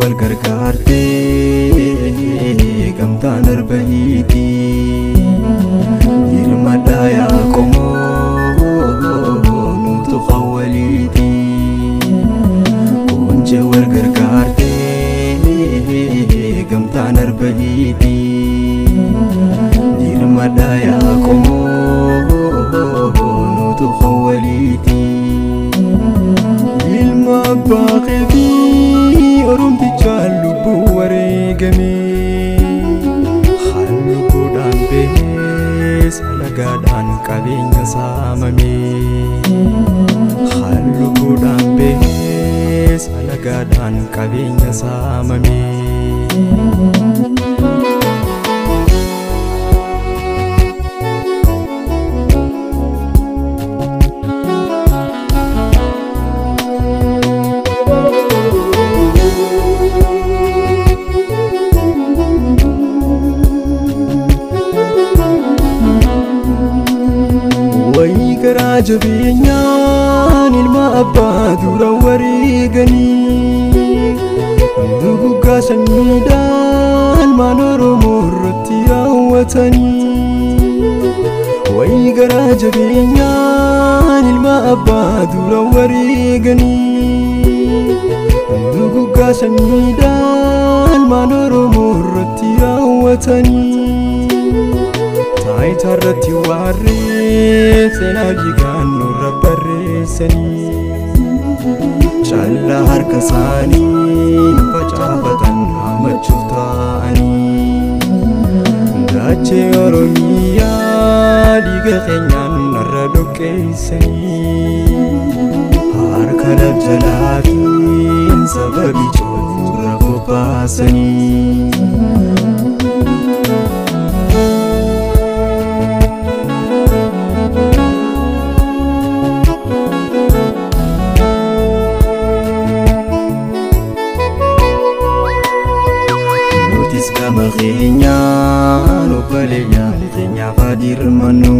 Wal gargaartee gamtaan arbahiiti. Dirmadhaa yaa qomoo nutu qawwaliiti. Kunjee wal gargaartee gamtaan arbahiiti. Dirmadhaa yaa qomoo nutu qawwaliiti. Ilma abbaa keetii oromtichaan lubbuu wareegame. Halluudhaan bees alagaadhaan qabeenya saamame. Halluudhaan bees alagaadhaan qabeenya saamame. Wayii garaa jabeenyaan ilma abbaa dura wareeganii. Duguggaa sanyiidhaan ilmaan Oromoo irratti raawwatanii. Wayii garaa jabeenyaan ilma abbaa dura wareeganii. Duguggaa sanyiidhaan ilmaan Oromoo irratti raawwatanii. Taayitaa irratti waarree seenaa dhiigaan nurra barreessanii. Callaa harka isaanii facaafatan hammachuuf taa'anii. Dachee Oromiyaa dhiiga keenyaan narra dhoqqeessanii. Harka laf jalaatiin sababii cooturra bobbaasanii. Nutis gama keenyaan obboleeyyan keenyaaf haa dirmannu.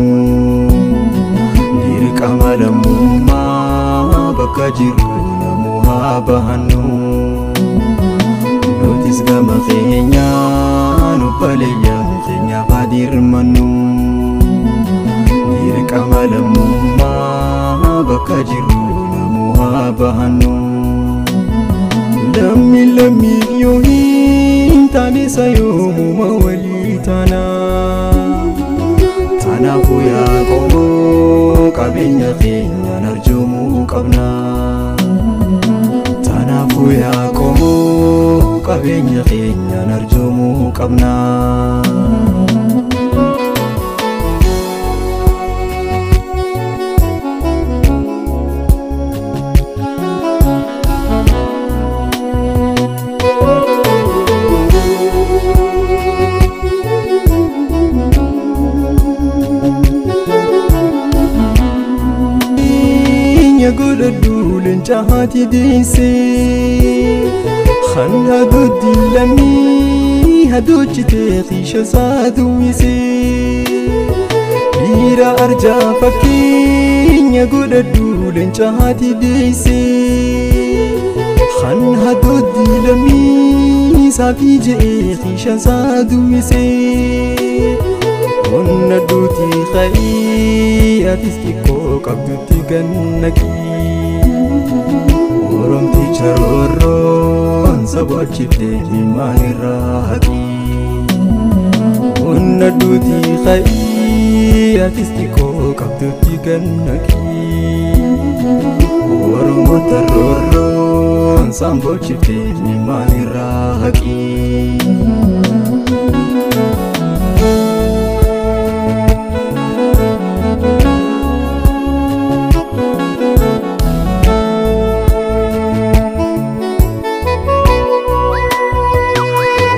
Dirqama lammummaa bakka jirru namuu haa bahannu. Nutis gama keenyaan obboleeyyan keenyaaf haa dirmannu. Dirqama lammummaa bakka jirru namuu haa bahannu. Lammi lammiif yoo hin taane sayoomuma walii taana. Kanaafuu yaa qomoo qabeenya keenyaan arjoomuu qabna. Kanaafuu yaa qomoo qabeenya keenyaan arjoomuu qabna. Godhadhu leenca haati deessee. Kan hadooddi lammii hadochitee qiisha isaa duwwisee. Dhiira arjaa fakkeenya godhadhu leenca haati deessee. Kan hadooddi lammii saafii je'ee qiisha isaa duwwisee. Qonna duutii ka'ii atis xiqqoo qabdutti gannaqii. Oromticha roorroon sabochiftee ilmaan irraa haqii. Qonna duutii ka'ii atis xiqqoo qabdutti gannaqii. Oromoota roorroon sabochiftee ilmaan irraa haqii.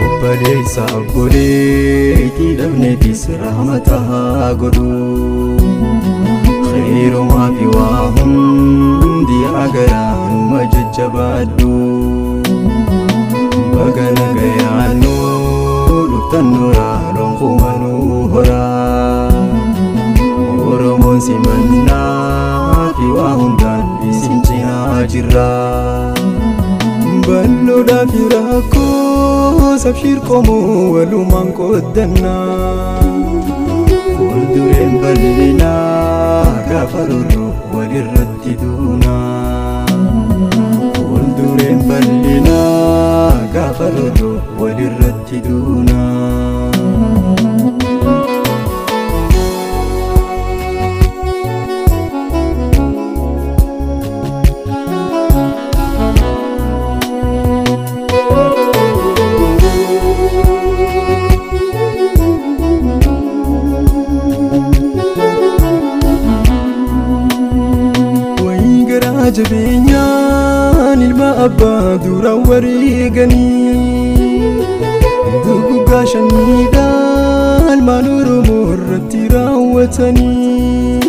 Obboleessa obboleettii dhabneefis rahmata haa godhu. Khayrumaa fi waa hundi agaraanuma jajjabaadhu. Baga nagayaan dhuftan nuraa loon horaa. Oromoon simannaa fi waa hundaan isin cinaa jirra. Bal'oodhaa fi rakkoo sabshiir qomoo walumaan qooddannaa. Fuuldureen bal'inaa gaafa rorroo walirratti duunaa. Fuuldureen bal'inaa gaafa rorroo walirratti duunaa. Wayii garaa jabeenyaan ilma abbaa duraan wareeganii, duguggaa shaniidhaan ilmaan Oromoo irratti raawwatanii.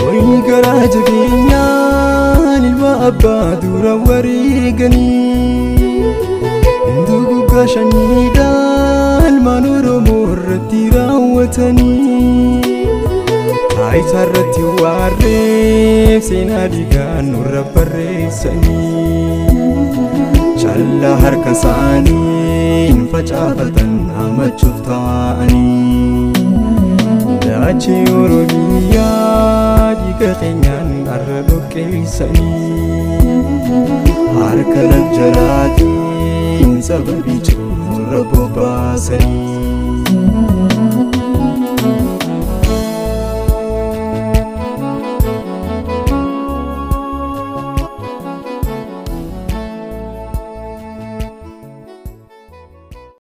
Wayii garaa jabeenyaan ilma abbaa duraan wareeganii, duguggaa shaniidhaan ilmaan Oromoo irratti raawwatanii. Taayitaa irratti waarreef seenaa dhiigaan nurra barreessanii, callaa harka isaaniin facaafatan hamachuuf taa'anii. Dachee Oromiyaa dhiiga keenyaan har'a dhoqqeessanii, harka laf jalaatiin sababii nurra bobbaasanii.